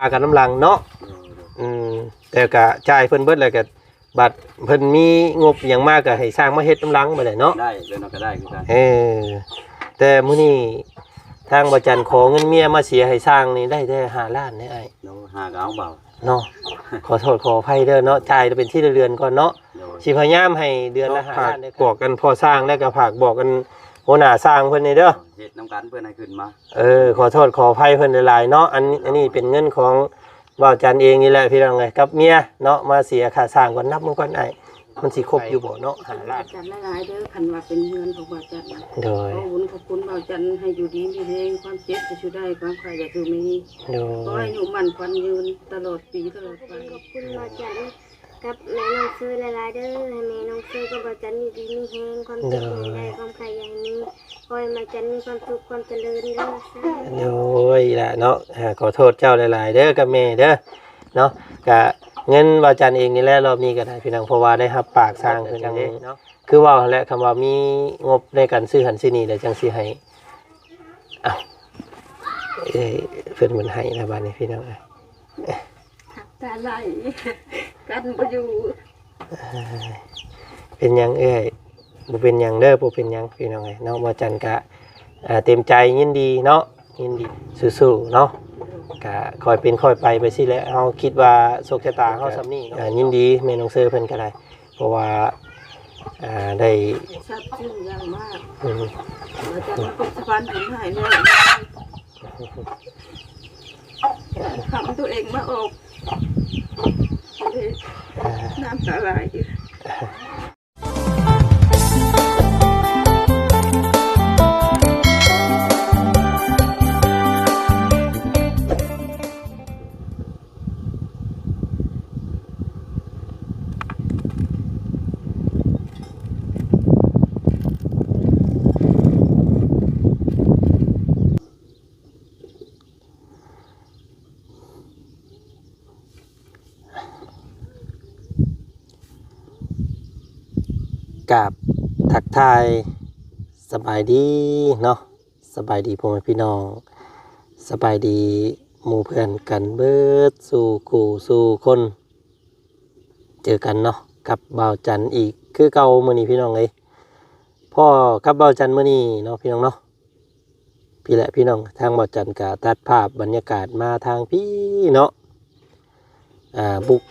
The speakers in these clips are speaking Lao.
າກັນນຳຫຼັງເນາະ. ໂດຍ ອືມ ແຕ່ກະຈ່າຍເພິ່ນເບິດ ແລ້ວກະບັດເພິ່ນມີງົບຫຍັງມາ ກະໃຫ້ຊ່າງມາເຮັດນຳຫຼັງ ບາດນີ້ເນາະ. ໄດ້ ເດີນເຮົາກໍໄດ້ຄືກັນ. ເອີ ແຕ່ມື້ນີ້ທາງບ່າວຈັນຂໍເງິນເມຍມາເສຍໃຫ້ຊ່າງນີ້ ໄດ້ແຕ່ຫ້າລ້ານເດ້ອ້າຍ. ໂດຍ ຫາກໍເອົາເບົາເນາະ. ຂໍໂທດຂໍອະໄພເດີເນາະ ຈ່າຍເປັນທີລະເດືອນກ່ອນເນາະ. ໂດຍ ຊິພະຍາຍາມໃຫ້ເດືອນລະຫ້າລ້ານເດີ. ບອກກັນພໍ່ຊ່າງ ແລ້ວກໍຝາກບອກກັນຫົວໜ້າຊ່າງເພິ່ນນີ້ເດີ ເຮັດນຳກັນເພິ່ນໃຫ້ຂຶ້ນມາ. ເອີ ຂໍໂທດຂໍອະໄພເພິ່ນຫຼາຍໆເນາະ. ອັນ ອັນນີ້ເປັນເງິນຂອງບ່າວຈັນເອງນີ້ແຫຼະພີ່ນ້ອງເອີຍ ກັບເມຍເນາະ ມາເສຍຄ່າສ້າງກ່ອນ. ນັບເບິ່ງກ່ອນອ້າຍ ມັນຊິຄົບຢູ່ບໍ່ເນາະ ຫ້າລ້ານ. ຂອບໃຈຫຼາຍໆເດີ ຄັນວ່າເປັນເຮືອນຂອງບ່າວຈັນ. ໂດຍ ຂໍບຸນຂອບຄຸນບ່າວຈັນ ໃຫ້ຢູ່ດີມີແຮງ ຄວາມເຈັບຢ່າສູ່ໄດ້ ຄວາມໄຂ້ຢ່າສູ່ມີ. ໂດຍ ຂໍໃຫ້ອາຍຸໝັ້ນຂວັນຍືນຕະຫຼອດປີຕະຫຼອດໄປ. ຂອບຄຸນບ່າວຈັນ ກັບແມ່ນ້ອງເຊີຫຼາຍໆເດີ ໃຫ້ແມ່ນ້ອງເຊີກັບບ່າວຈັນຢູ່ດີມີແຮງ ຄວາມເຈັບຢ່າໃຫ້ໄດ້ ຄວາມໄຂ້ຢ່າໃຫ້ມີ ຂໍໃຫ້ບ່າວຈັນມີຄວາມສຸກຄວາມຈະເລີນເດີ. ໂດຍລະເນາະ ອ່າ ຂໍໂທດເຈົ້າຫຼາຍໆເດີກັບແມ່ເດີເນາະ. ກະເງິນບ່າວຈັນເອງນີ້ແຫຼະ ລອບນີ້ກໍໄດ້ພີ່ນ້ອງ ເພາະວ່າໄດ້ຮັບປາກຊ່າງເພິ່ນເດ້ເນາະ. ຄືເວົ້າຫັ້ນແຫຼະ ຄຳວ່າມີງົບໃນການຊື້ຫັ້ນຊື້ນີ້ແລ້ວ ຈັ່ງຊິໃຫ້. ເອົ້າ ເອີຍ ເພິ່ນມັນໃຫ້ແລ້ວບາດນີ້ພີ່ນ້ອງເອີຍ ນ້ຳຕາໄຫຼ ກັ້ນບໍ່ຢູ່. ເປັນຫຍັງເອື້ອຍ? ບໍ່ເປັນຫຍັງເດີ ບໍ່ເປັນຫຍັງພີ່ນ້ອງເອີຍເນາະ. ບ່າວຈັນກະ ເຕັມໃຈຍິນດີເນາະ ຍິນດີ ສູ້ໆເນາະ. ກະຄ່ອຍເປັນຄ່ອຍໄປ ໄປຊີ້ແຫຼະ. ເຮົາຄິດວ່າໂຊກຊະຕາເຮົາສ່ຳນີ້ເນາະ. ຍິນດີແມ່ນ້ອງເຊີເພິ່ນກະໄດ້ ເພາະວ່າ ອ່າ ໄດ້ ຊາບຊຶ້ງຢ່າງມາກ. ອືມ ອາຈານກໍສະບານບຸນໃຫ້ແລ້ວ ຄຳຕົວເອງມາອອກ ນ້ຳຕາໄຫຼ. ກາບທັກທາຍສະບາຍດີເນາະ ສະບາຍດີພໍ່ແມ່ພີ່ນ້ອງ ສະບາຍດີໝູ່ເພື່ອນກັນເບິດສູ່ຄູ່ສູ່ຄົນ. ເຈີກັນເນາະ ກັບບ່າວຈັນອີກຄືເກົ່າມື້ນີ້ພີ່ນ້ອງເອີຍ. ພໍ້ກັບບ່າວຈັນມື້ນີ້ເນາະ ພີ່ນ້ອງເນາະ. ພີ້ແຫຼະພີ່ນ້ອງ ທາງບ່າວຈັນກະຕັດພາບບັນຍາກາດມາທາງພີ້ເນາະ ອ່າ ບຸກ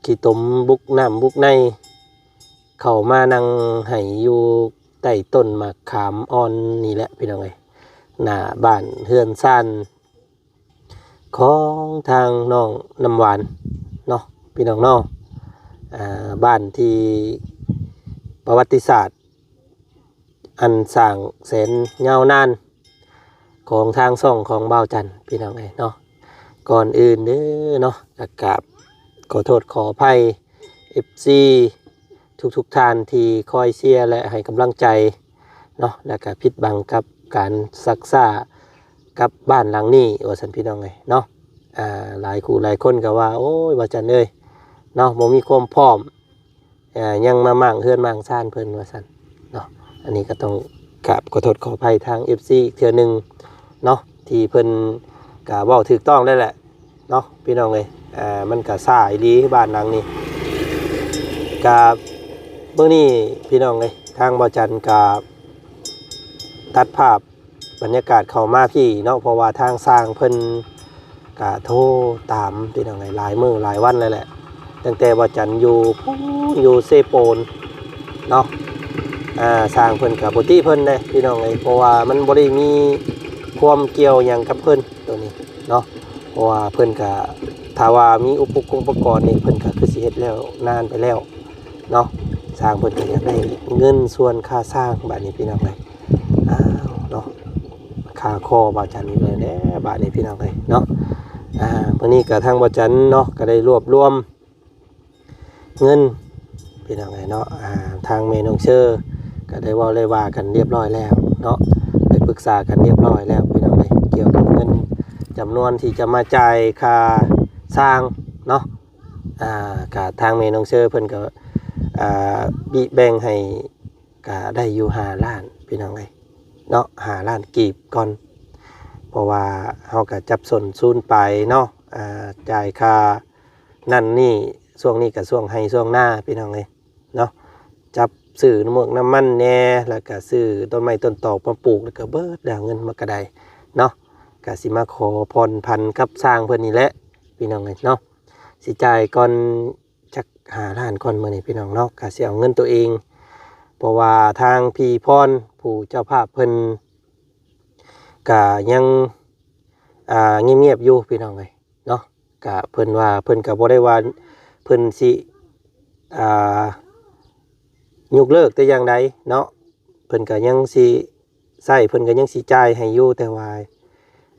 ຂີ້ຕົມ ບຸກນ້ຳບຸກໃນ ເຂົ້າມານັ່ງໄຫ້ຢູ່ໃຕ້ຕົ້ນໝາກຂາມອ່ອນນີ້ແຫຼະພີ່ນ້ອງເອີຍ. ໜ້າບ້ານເຮືອນຊານຂອງທາງນ້ອງນ້ຳຫວານເນາະ ພີ່ນ້ອງເນາະ. ອ່າ ບ້ານທີ່ປະຫວັດຕິສາດ ອັນສ້າງແສນຍາວນານຂອງທາງຊ່ອງຂອງບ່າວຈັນ ພີ່ນ້ອງເອີຍເນາະ. ກ່ອນອື່ນເດີເນາະ ກະກາບຂໍໂທດຂໍອະໄພ ເອັຟຊີ ທຸກໆທ່ານທີ່ຄອຍເຊຍ ແລະ ໃຫ້ກຳລັງໃຈເນາະ ແລະ ກະຜິດຫວັງກັບການຊັກຊ້າກັບບ້ານຫຼັງນີ້ວ່າຊັ້ນ ພີ່ນ້ອງເອີຍເນາະ. ອ່າ ຫຼາຍຄູ່ຫຼາຍຄົນກະວ່າ ໂອ້ຍ ບ່າວຈັນເອີຍເນາະ ບໍ່ມີຄວາມພ້ອມ ອ່າ ຍັງມາມ້າງເຮືອນມ້າງຊານເພິ່ນວ່າຊັ້ນເນາະ. ອັນນີ້ກໍຕ້ອງກາບຂໍໂທດຂໍອະໄພທາງ ເອັຟຊີ ອີກເທື່ອໜຶ່ງເນາະ ທີ່ເພິ່ນກະເວົ້າຖືກຕ້ອງແລ້ວແຫຼະເນາະ ພີ່ນ້ອງເອີຍ. ອ່າ ມັນກະຊ້າອີ່ຫຼີບ້ານຫຼັງນີ້. ກະມື້ນີ້ພີ່ນ້ອງເອີຍ ທາງບ່າວຈັນກະຕັດພາບ ບັນຍາກາດເຂົ້າມາພີ້ເນາະ ເພາະວ່າທາງຊ່າງເພິ່ນກະໂທຕາມ ພີ່ນ້ອງເອີຍ ຫຼາຍມື້ຫຼາຍວັນແລ້ວແຫຼະ ຕັ້ງແຕ່ບ່າວຈັນຢູ່ພຸ້ນ ຢູ່ເຊໂປນເນາະ. ອ່າ ຊ່າງເພິ່ນກະບໍ່ຕິເພິ່ນເດ້ ພີ່ນ້ອງເອີຍ ເພາະວ່າມັນບໍ່ໄດ້ມີຄວາມກ່ຽວຫຍັງກັບເພິ່ນໂຕນີ້ເນາະ. ເພາະວ່າເພິ່ນກະ ຖ້າວ່າມີອຸປະກົງອຸປະກອນນີ້ ເພິ່ນກະຄືຊິເຮັດແລ້ວນານໄປແລ້ວເນາະ. ຊ່າງເພິ່ນກະຢາກໄດ້ເງິນສ່ວນຄ່າສ້າງບາດນີ້ ພີ່ນ້ອງເອີຍ. ອ້າວເນາະ ຄາຄໍບ່າວຈັນອີກແລ້ວແຫຼະບາດນີ້ ພີ່ນ້ອງເອີຍເນາະ. ອ່າ ມື້ນີ້ກະທາງບ່າວຈັນເນາະ ກະໄດ້ລວບລວມເງິນ ພີ່ນ້ອງເອີຍເນາະ. ອ່າ ທາງແມ່ນ້ອງເຊີກະໄດ້ເວົ້າໄດ້ວ່າກັນລຽບຮ້ອຍແລ້ວເນາະ ໄດ້ປຶກສາກັນລຽບຮ້ອຍແລ້ວ ພີ່ນ້ອງເອີຍ ກ່ຽວກັບເງິນຈຳນວນທີ່ຈະມາຈ່າຍຄ່າສ້າງເນາະ. ອ່າ ກະທາງແມ່ນ້ອງເຊີເພິ່ນກະ ອ່າ ບິແບ່ງໃຫ້ ກະໄດ້ຢູ່ຫ້າລ້ານ ພີ່ນ້ອງເອີຍເນາະ ຫ້າລ້ານກີບກ່ອນ ເພາະວ່າເຮົາກະຈັບສົ້ນສູນໄປເນາະ. ອ່າ ຈ່າຍຄ່ານັ້ນນີ້ ຊ່ວງນີ້ກໍຊ່ວງໄຮ່ຊ່ວງນາ ພີ່ນ້ອງເອີຍເນາະ. ຈັບຊື້ນ້ຳມັກນ້ຳມັນແດ່ ແລ້ວກໍຊື້ຕົ້ນໄມ້ຕົ້ນຕອກມາປູກ ແລ້ວກໍເບິດແລ້ວເງິນມັນກໍໄດ້ເນາະ. ກໍຊິມາຂໍຜ່ອນຜັນກັບຊ່າງເພິ່ນນີ້ແຫຼະ ພີ່ນ້ອງເອີຍເນາະ. ຊິຈ່າຍກ່ອນຈັກຫ້າລ້ານກ່ອນມື້ນີ້ພີ່ນ້ອງເນາະ, ກໍຊິເອົາເງິນໂຕເອງ ເພາະວ່າທາງພີ່ພອນຜູ້ເຈົ້າພາບເພິ່ນກໍຍັງ ອ່າ ງຽບໆຢູ່ພີ່ນ້ອງເອີຍເນາະ. ກະເພິ່ນວ່າ ເພິ່ນກະບໍ່ໄດ້ວ່າເພິ່ນຊິ ອ່າ ຍົກເລີກແຕ່ຢ່າງໃດເນາະ, ເພິ່ນກະຍັງຊິ ໃຊ້ ເພິ່ນກໍຍັງຊິຈ່າຍໃຫ້ຢູ່ ແຕ່ວ່າ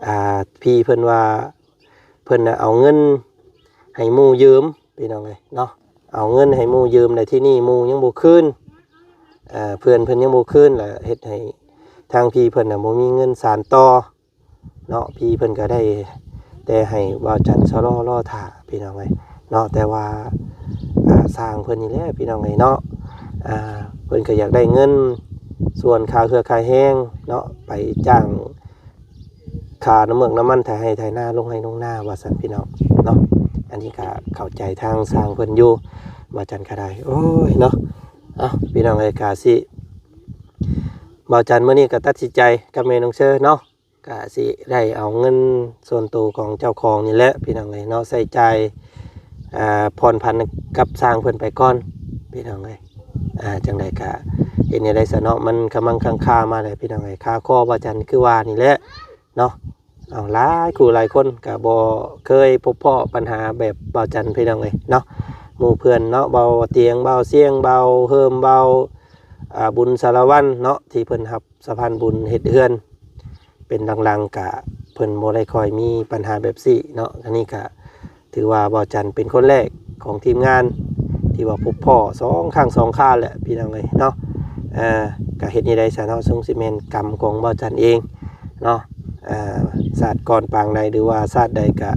ອ່າ ພີ່ເພິ່ນວ່າ ເພິ່ນນະເອົາເງິນໃຫ້ໝູ່ຢືມ ພີ່ນ້ອງເອີຍເນາະ, ເອົາເງິນໃຫ້ໝູ່ຢືມ ແລ້ວທີນີ້ໝູ່ຍັງບໍ່ຄືນ, ເອີ ເພື່ອນເພິ່ນຍັງບໍ່ຄືນ ແລ້ວເຮັດໃຫ້ທາງພີ່ເພິ່ນນະບໍ່ມີເງິນສານຕໍ່ເນາະ. ພີ່ເພິ່ນກໍໄດ້ແຕ່ໃຫ້ບ່າວຈັນຊະລໍລໍຖ້າ ພີ່ນ້ອງເອີຍເນາະ, ແຕ່ວ່າ ອ່າ ຊ່າງເພິ່ນນີ້ແຫຼະ ພີ່ນ້ອງເອີຍເນາະ, ອ່າ ເພິ່ນກໍຢາກໄດ້ເງິນສ່ວນຄ່າເຫື່ອຄ່າແຮງເນາະ ໄປຈ້າງຄ່ານ້ຳເມືອກນ້ຳມັນ ໄຖໄຮ່ໄຖນາ ລົງໄຮ່ລົງນາ ວ່າຊັ້ນ ພີ່ນ້ອງເນາະ. ອັນນີ້ກໍເຂົ້າໃຈທາງຊ່າງເພິ່ນຢູ່ ບ່າວຈັນກໍໄດ້ ໂອ້ຍເນາະ. ເອົ້າ ພີ່ນ້ອງເອີຍ ກະຊິ ບ່າວຈັນມື້ນີ້ກໍຕັດສິນໃຈກັບແມ່ນ້ອງເຊີເນາະ ກະຊິໄດ້ເອົາເງິນສ່ວນໂຕຂອງເຈົ້າຂອງນີ້ແຫຼະ ພີ່ນ້ອງເອີຍເນາະ, ໃຊ້ຈ່າຍ ອ່າ ຜ່ອນຜັນກັບຊ່າງເພິ່ນໄປກ່ອນ ພີ່ນ້ອງເອີຍ. ອ່າ ຈັ່ງໃດກະເຮັດແນວໃດຊະເນາະ, ມັນກຳລັງຄ້າງຄາມາແຫຼະ ພີ່ນ້ອງເອີຍ, ຄາຄໍບ່າວຈັນຄືວ່ານີ້ແຫຼະເນາະ. ເອົາ ຫຼາຍຄູ່ຫຼາຍຄົນກະບໍ່ເຄີຍພົບພໍ້ບັນຫາແບບບ່າວຈັນ ພີ່ນ້ອງເອີຍເນາະ, ໝູ່ເພື່ອນເນາະ ບ່າວຕຽງ ບ່າວຊຽງ ບ່າວເຮີມ ບ່າວ ອ່າ ບຸນສາລະວັນເນາະ ທີ່ເພິ່ນຮັບ ສະພານບຸນເຮັດເຮືອນເປັນຫຼັງໆ ກະເພິ່ນບໍ່ໄດ້ຄ່ອຍມີບັນຫາແບບຊີ້ເນາະ. ອັນນີ້ກະຖືວ່າບ່າວຈັນເປັນຄົນແລກຂອງທີມງານທີ່ວ່າພົບພໍ້ສອງຄັ້ງສອງຄາແຫຼະ ພີ່ນ້ອງເອີຍເນາະ. ເອີ ກະເຮັດແນວໃດຊະເນາະ, ສົງຊິແມ່ນກຳຂອງບ່າວຈັນເອງເນາະ, ເອີ ຊາດກ່ອນປາງໃດ ຫຼືວ່າຊາດໃດກະ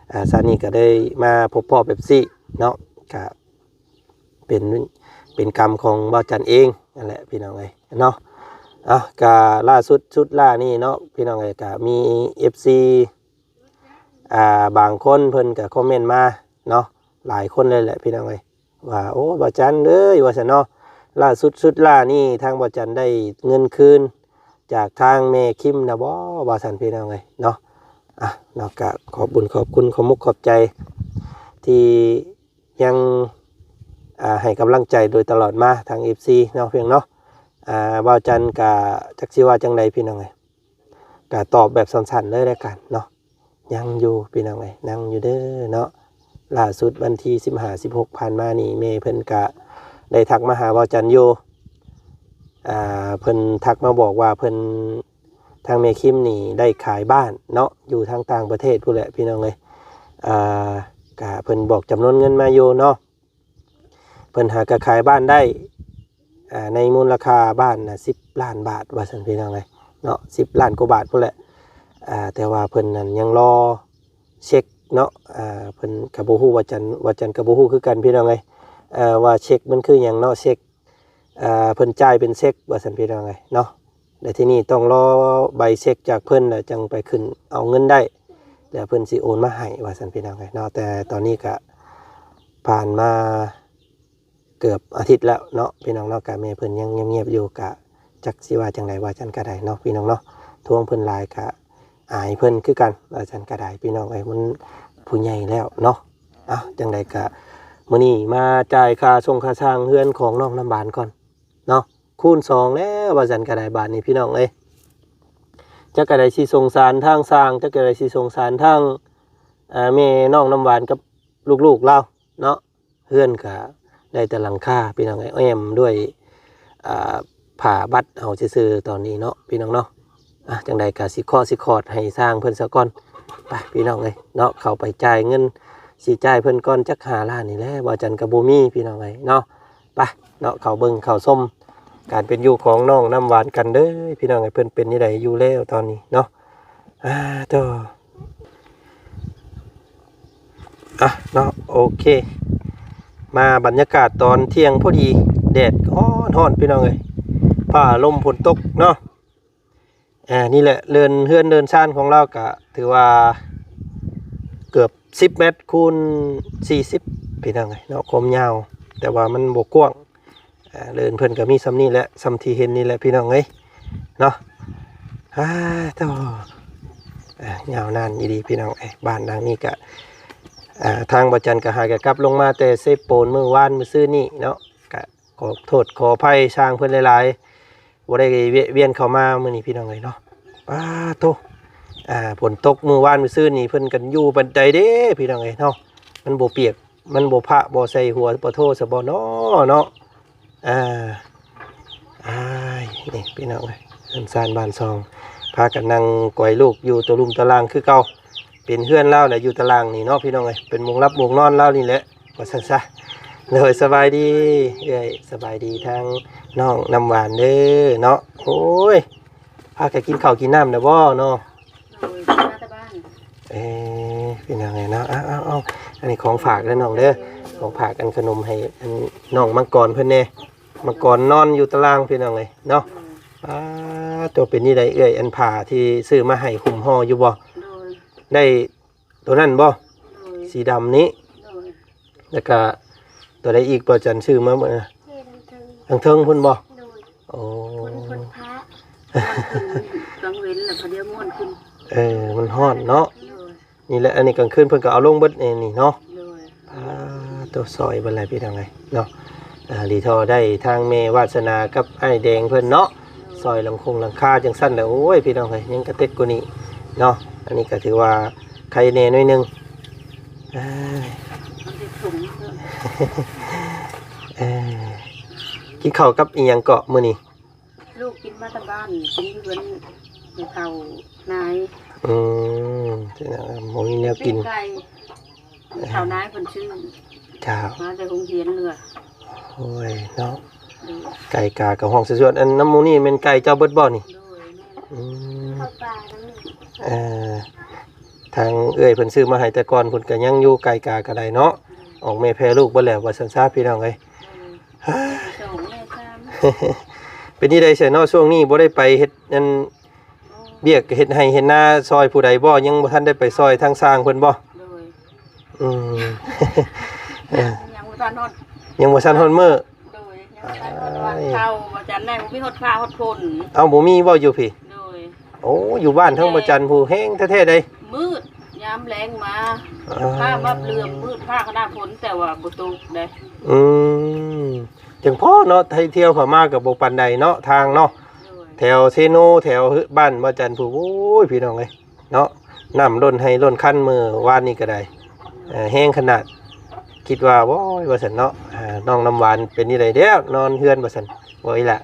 ເອີ ຊາດນີ້ກະໄດ້ມາພົບພໍ້ແບບຊີ້ເນາະ, ກະ ເປັນ ເປັນກຳຂອງບ່າວຈັນເອງນັ້ນແຫຼະ ພີ່ນ້ອງເອີຍເນາະ. ເອົາ ກະລ່າສຸດ ຊຸດລ່ານີ້ເນາະ ພີ່ນ້ອງເອີຍ, ກະມີເອັຟຊີ ອ່າ ບາງຄົນເພິ່ນກະຄອມເມັນມາເນາະ ຫຼາຍຄົນເລີຍແຫຼະ ພີ່ນ້ອງເອີຍ ວ່າ ໂອ້ ບ່າວຈັນເອີຍ ວ່າຊັ້ນເນາະ, ລ່າສຸດ ຊຸດລ່ານີ້ທາງບ່າວຈັນໄດ້ເງິນຄືນຈາກທາງແມ່ຄິມນະບໍ ວ່າຊັ້ນ ພີ່ນ້ອງເອີຍເນາະ. ອ່ະ ເນາະ ກະຂອບບຸນຂອບຄຸນ ຂອບມຸກຂອບໃຈທີ່ ຍັງ ອ່າ ໃຫ້ກຳລັງໃຈໂດຍຕະຫຼອດມາທາງເອັຟຊີເນາະ ພີ່ນ້ອງເນາະ. ອ່າ ບ່າວຈັນກະຈັກຊິວ່າຈັ່ງໃດ ພີ່ນ້ອງເອີຍ, ກະຕອບແບບສັ້ນໆເລີຍລະກັນເນາະ, ຍັງຢູ່ ພີ່ນ້ອງເອີຍ ຍັງຢູ່ເດີເນາະ. ລ່າສຸດວັນທີສິບຫ້າ ສິບຫົກ ຜ່ານມານີ້ ແມ່ເພິ່ນກະໄດ້ທັກມາຫາບ່າວຈັນຢູ່, ອ່າ ເພິ່ນທັກມາບອກວ່າເພິ່ນ ທາງແມ່ຄິມນີ້ໄດ້ຂາຍບ້ານເນາະ ຢູ່ທາງຕ່າງປະເທດພຸ້ນແຫຼະ ພີ່ນ້ອງເອີຍ. ອ່າ ກະເພິ່ນບອກຈຳນວນເງິນມາຢູ່ເນາະ, ເພິ່ນຫາກະຂາຍບ້ານໄດ້ ອ່າ ໃນມູນລະຄ່າບ້ານນະ ສິບລ້ານບາດ ວ່າຊັ້ນ ພີ່ນ້ອງເອີຍເນາະ, ສິບລ້ານກວ່າບາດພຸ້ນແຫຼະ. ອ່າ ແຕ່ວ່າເພິ່ນນັ້ນຍັງລໍເຊັກເນາະ, ອ່າ ເພິ່ນກະບໍ່ຮູ້ ວ່າຈັນ ວ່າຈັນກະບໍ່ຮູ້ຄືກັນ ພີ່ນ້ອງເອີຍ ເອີ ວ່າເຊັກມັນຄືຫຍັງເນາະ, ເຊັກ ອ່າ ເພິ່ນຈ່າຍເປັນເຊັກ ວ່າຊັ້ນ ພີ່ນ້ອງເອີຍເນາະ. ແລ້ວທີນີ້ຕ້ອງລໍໃບເຊັກຈາກເພິ່ນ ແລ້ວຈັ່ງໄປຂຶ້ນເອົາເງິນໄດ້ ແລ້ວເພິ່ນຊິໂອນມາໃຫ້ ວ່າຊັ້ນ ພີ່ນ້ອງເອີຍເນາະ. ແຕ່ຕອນນີ້ກະຜ່ານມາເກືອບອາທິດແລ້ວເນາະ ພີ່ນ້ອງເນາະ, ກະແມ່ເພິ່ນຍັງງຽບໆຢູ່, ກະຈັກຊິວ່າຈັ່ງໃດ ວ່າຈັ່ງກະໄດ້ເນາະ ພີ່ນ້ອງເນາະ. ທວງເພິ່ນຫຼາຍກະອາຍເພິ່ນຄືກັນ ວ່າຊັ້ນກະໄດ້ ພີ່ນ້ອງເອີຍ, ມັນຜູ້ໃຫຍ່ແລ້ວເນາະ. ເອົ້າ ຈັ່ງໃດກະມື້ນີ້ມາຈ່າຍຄ່າຊົງຄ່າຊ່າງເຮືອນຂອງນ້ອງນ້ຳຫວານກ່ອນເນາະ, ຄູນສອງແລ້ວ ວ່າຊັ້ນກະໄດ້ ບາດນີ້ ພີ່ນ້ອງເອີຍ. ຈັກກະໄດ້ຊິສົງສານທາງຊ່າງ, ຈັກກະໄດ້ຊິສົງສານທາງ ອ່າ ແມ່ນ້ອງນ້ຳຫວານກັບລູກໆລາວເນາະ. ເຮືອນກະໄດ້ແຕ່ຫຼັງຄາ ພີ່ນ້ອງເອີຍ, ແອ້ມດ້ວຍ ອ່າ ຜ້າບັດເອົາຊື່ໆຕອນນີ້ເນາະ ພີ່ນ້ອງເນາະ. ອ່ະ ຈັ່ງໃດກະຊິເຄາະຊິຂອດໃຫ້ຊ່າງເພິ່ນສາກ່ອນ ໄປ ພີ່ນ້ອງເອີຍເນາະ. ເຂົ້າໄປຈ່າຍເງິນ ຊິຈ່າຍເພິ່ນກ່ອນຈັກຫ້າລ້ານນີ້ແຫຼະ, ບ່າວຈັນກະບໍ່ມີ ພີ່ນ້ອງເອີຍເນາະ. ໄປເນາະ ເຂົ້າເບິ່ງເຂົ້າຊົມການເປັນຢູ່ຂອງນ້ອງນ້ຳຫວານກັນເດີ ພີ່ນ້ອງເອີຍ, ເພິ່ນເປັນແນວໃດຢູ່ແລ້ວຕອນນີ້ເນາະ. ອ່າ ໂຕ ອ່ະເນາະ ໂອເຄ ມາບັນຍາກາດຕອນທ່ຽງພໍດີ ແດດຮ້ອນໆ ພີ່ນ້ອງເອີຍ, ຟ້າລົມຝົນຕົກເນາະ. ອ່າ ນີ້ແຫຼະ ເຮືອນ ເຮືອນເດີ່ນຊານຂອງລາວກະຖືວ່າເກືອບ ສິບແມັດຄູນສີ່ສິບ ພີ່ນ້ອງເອີຍເນາະ ຄວາມຍາວ ແຕ່ວ່າມັນບໍ່ກວ້າງ. ອ່າ ເລີນເພິ່ນກໍມີສ່ຳນີ້ແຫຼະ ສ່ຳທີ່ເຫັນນີ້ແຫຼະ ພີ່ນ້ອງເອີຍເນາະ. ອາ ໂທ້ ອ່າ ຍາວນານອີ່ຫຼີ ພີ່ນ້ອງເອີຍ. ບ້ານຫຼັງນີ້ກະ ອ່າ ທາງບໍ່ຈັນກໍຫາກໍກັບລົງມາແຕ່ເຊໂປນມື້ວານມື້ຊືນນີ້ເນາະ ກະ ຂໍໂທດຂໍອະໄພຊ່າງເພິ່ນຫຼາຍໆ ບໍ່ໄດ້ແວະວຽນເຂົ້າມາມື້ນີ້ ພີ່ນ້ອງເອີຍເນາະ. ປາໂທ້ ອ່າ ຝົນຕົກມື້ວານມື້ຊືນນີ້ ເພິ່ນກັນຢູ່ປານໃດເດ້ ພີ່ນ້ອງເອີຍເນາະ. ມັນບໍ່ປຽກ ມັນບໍ່ພະບໍ່ໃສ່ຫົວບໍ່ໂທສະບໍ່ນໍເນາະ. ອ່າ ອ້າຍ ນີ້ ພີ່ນ້ອງເອີຍ ເຮືອນຊານບ້ານຊ່ອງ ພາກັນນັ່ງກອຍລູກຢູ່ຕະລຸ່ມຕະລ່າງຄືເກົ່າ. ເປັນເຮືອນລາວແຫຼະ ຢູ່ຕະລ່າງນີ້ເນາະ ພີ່ນ້ອງເອີຍ ເປັນມຸງຫຼັບມຸງນອນລາວນີ້ແຫຼະ ວ່າຊັ້ນຊະ. ໂດຍ ສະບາຍດີເອື້ອຍ ສະບາຍດີທາງນ້ອງນ້ຳຫວານເດີເນາະ. ໂອ້ຍ ພາກັນກິນເຂົ້າກິນນ້ຳແລ້ວບໍ່ເນາະ? ໂດຍ ມາແຕ່ບ້ານ. ເອີ ເປັນຫຍັງໄງເນາະ? ເອົາໆໆ ອັນນີ້ຂອງຝາກເດີນ້ອງເດີ ຂອງຝາກ ອັນຂະໜົມໃຫ້ອັນນ້ອງມັງກອນເພິ່ນແດ່. ມັງກອນນອນຢູ່ຕະລ່າງ ພີ່ນ້ອງເອີຍເນາະ. ໂດຍ ປາໂທ້ ເປັນນີ້ໃດເອື້ອຍ ອັນຜ້າທີ່ຊື້ມາໃຫ້ຫຸ້ມຫໍ່ຢູ່ບໍ່? ໂດຍ ໄດ້ ໂຕນັ້ນບໍ່? ໂດຍ ສີດຳນີ້. ໂດຍ ແລ້ວກະໂຕໃດອີກ ບໍ່ຈັນຊື້ມາເມື່ອ ເທິງໆ ທາງເທິງພຸ້ນບໍ່? ໂດຍ ໂອ້ ຝົນ ຝົນຟ້າ ກາງເວັນແລ້ວພະດຽວມ່ວນຂຶ້ນ. ເອີ ມັນຮ້ອນເນາະ. ໂດຍ ນີ້ແຫຼະ ອັນນີ້ກາງຄືນເພິ່ນກໍເອົາລົງເບິດ ນີ້ເນາະ. ໂດຍ ອ່າ ໂຕ ຊ່ອຍເພິ່ນແຫຼະ ພີ່ນ້ອງເອີຍເນາະ. ອ່າ ດີທໍ່ໄດ້ທາງແມ່ວາດສະໜາກັບອ້າຍແດງເພິ່ນເນາະ ໂດຍ ຊ່ອຍຫຼັງຄົງຫຼັງຄາຈັ່ງຊັ້ນແຫຼະ. ໂອ້ຍ ພີ່ນ້ອງເອີຍ ຍັງກະເຕັກກວ່ານີ້ເນາະ. ອັນນີ້ກໍຖືວ່າໄຄແດ່ໜ້ອຍໜຶ່ງ. ເອີ ເອົາໃສ່ຖົງເນາະ. ເອີ ກິນເຂົ້າກັບອີ່ຫຍັງເກາະມື້ນີ້? ລູກກິນມາແຕ່ບ້ານ ກິນຢູ່ເຮືອນແມ່ເຖົ້ານາຍ. ອືມ ເຈົ້າ ບໍ່ມີແນວກິນ. ໄກ່ ເອີ ເຖົ້ານາຍເພິ່ນຊື້ ເຈົ້າ ມາແຕ່ໂຮງຮຽນເຫຼືອ. ໂອ້ຍເນາະ ໂດຍ ໄກ່ກາກໍຮ້ອງສະສວດ. ອັນນຳໝູ່ນີ້ແມ່ນໄກ່ເຈົ້າເບິດບໍ່ນີ້? ໂດຍ ແມ່ນ. ອືມ ເຂົ້າປ່ານຳ. ເອີ ທາງເອື້ອຍເພິ່ນຊື້ມາໃຫ້ແຕ່ກ່ອນພຸ້ນ ກໍຍັງຢູ່ ໄກ່ກາກໍໄດ້ເນາະ. ອອກແມ່ແຜ່ລູກເບິດແລ້ວ ວ່າຊັ້ນຊະ ພີ່ນ້ອງເອີຍ. ສອງແມ່ສາມ. ເປັນຈັ່ງໃດຊະເນາະ ຊ່ວງນີ້ບໍ່ໄດ້ໄປເຮັດອັນວຽກເຮັດໄຮ່ເຮັດນາຊ່ອຍຜູ້ໃດບໍ່? ຍັງບໍ່ທັນໄດ້ໄປຊ່ອຍທາງຊ່າງເພິ່ນບໍ່? ໂດຍ ອືມ ຍັງບໍ່ທັນຮອດ ຍັງບໍ່ທັນຮອດມື້. ໂດຍ ຍັງບໍ່ທັນຮອດວັນເຊົ້າ ບໍ່ຈັນໄດ້ ບໍ່ມີຮອດຟ້າຮອດຝົນ. ເອົ້າ ບໍ່ມີບໍ່ຢູ່ພີ້? ໂດຍ ໂອ້ ຢູ່ບ້ານທາງບໍ່ຈັນຜູ້ແຮງແທ້ໆໃດ໋. ມືດ ຍາມແລງມາ ຟ້າແບບເຫຼືອມມືດ ຟ້າຂະໜາດຝົນ ແຕ່ວ່າບໍ່ຕົກເດ້. ອືມ ຈັ່ງພໍເນາະ ໄທທ່ຽວເຂົ້າມາກໍບໍ່ປານໃດເນາະ ທາງເນາະ. ໂດຍ ແຖວເຊໂນ ແຖວບ້ານບໍ່ຈັນຜູ້ ໂອ້ຍ ພີ່ນ້ອງເອີຍເນາະ ນ້ຳລົ້ນໄຮ່ລົ້ນຄັນມື້ວານນີ້ກໍໄດ້. ເອີ ແຮງຂະໜາດ ຄິດວ່າ ໂອ້ຍ ວ່າຊັ້ນເນາະ. ອ່າ ນ້ອງນ້ຳຫວານເປັນຈັ່ງໃດແລ້ວ ນອນເຮືອນວ່າຊັ້ນ. ໂອ້ຍລະ